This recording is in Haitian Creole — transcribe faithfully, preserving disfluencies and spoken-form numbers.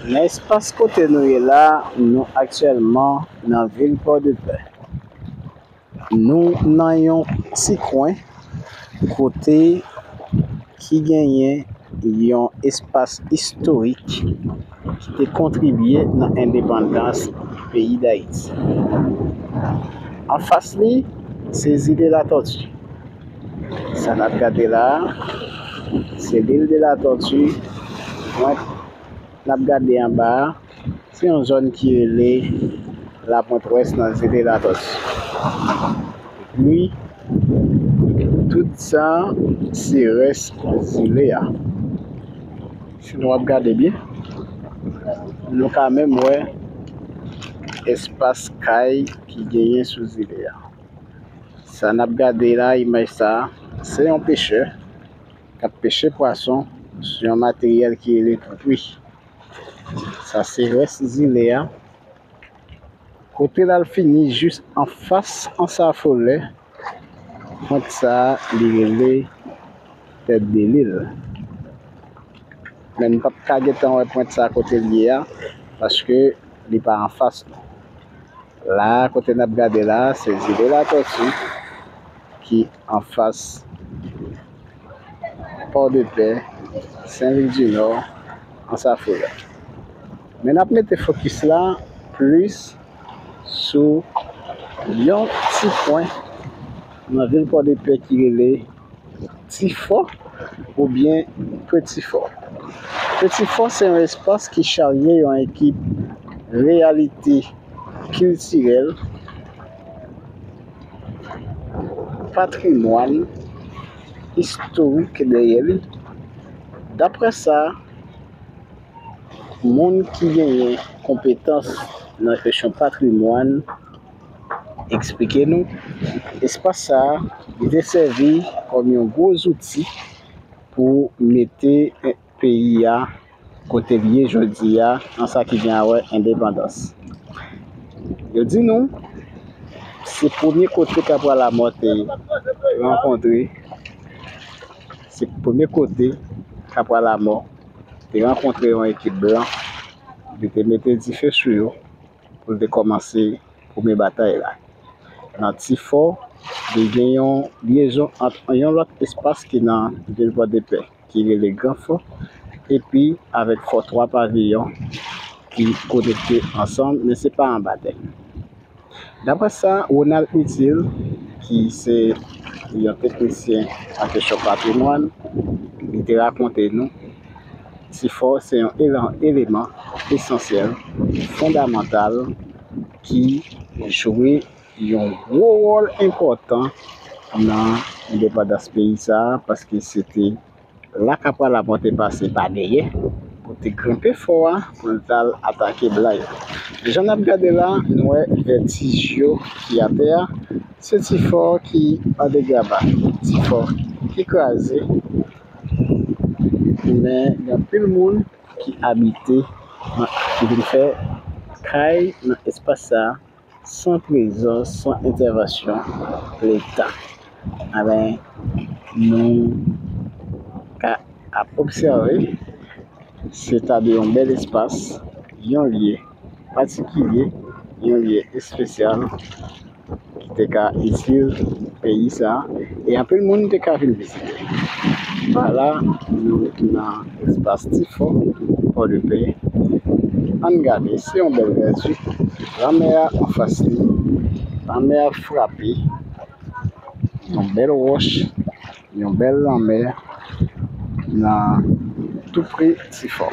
Nan espas kote nou ye la, nou aktyèlman nan vil Pòdepè. Nou nan yon ti kwen kote ki genyen yon espas istorik ki te kontribye nan endepandans peyi Dayiti. Anfas li, se Zile Latòti. Sa n ap gade la a, se lil de Latòti. Pwent n ap gade anba a, se yon zòn ki rele Lapwent Wès nan Zile Latòti. Epi, tout sa, se rès zile a. Si nou ap gade byen, nou ka menm wè espas kay ki genyen sou zile a. Sa n ap gade la, imaj sa, se yon pechè k ap peche pwason sou yon materyèl ki rele poupri. Sa se rès zile a. Kote l al fini jis anfas Ansafolè, pwent sa a, li rele Tèt de Lil. Men n p ap ka gentan wè pwent sa a kote l ye a, paske li pa anfas nou. La a, kote n ap gade la a, se Zile Latòti ki anfas Pòdepè, Senlwidinò, Ansafolè. Men n ap mete fokis la plis sou yon ti kwen nan vil Pòdepè ki rele Ti Fò oubyen Peti Fò. Peti Fò se yon espas ki charye yon ekip reyalite kiltirèl, patrimwàn, istorik dèyè li. Daprè sa moun ki genyen konpetans nan kesyon patrimwàn eksplike nou, espas sa a, li te sèvi kòm yon gwo zouti pou mete peyi a kote l ye jodi a, nan sa ki gen a wè endepandans. Yo di nou, se premye kote Kapwa Lamò te rankontre, se premye kote Kapwa Lamò te rankontre yon ekip blan, li te mete dife sou yo pou l te kòmanse premye batay la. Nan Ti Fò, li gen yon lyezon ant yon lòt espas ki nan vil Pòdepè, ki rele Gran Fò, epi avèk Fò Twa Paviyon ki konekte ansanm, men se pa anba tè. Daprè sa Ronald Utile, ki se yon teknisyen an kesyon patrimwàn, li te rakonte nou, Ti Fò se yon ele-, eleman esansyèl, fondamantal, ki jwe yon gwo wòl enpòtan nan endepandans peyi sa a, paske se te la Kapwa Lamò te pase pa dèyè pou te grenpe fò a, pou l t al atake blan yo. Jan n ap gade la, nou wè vètij yo ki atè a, se Ti Fò ki an degraba, Ti Fò ki kraze, men gen anpil moun ki abite, ki vin fè kay nan espas sa a, san prezans, san entèvansyon Leta. Enben, nou ka ap obsève, se ta de yon bèl espas, yon lye patikilye, yon lye espesyal ki te ka itil peyi sa a, e anpil moun te ka vin vizite. Ala, nou nan espas Ti Fò, Pòdepè. Ann gade, se yon bèl vèti. Lanmè a anfas li. Lanmè a frape yon bèl wòch, yon bèl lanmè nan tou pre Ti Fò.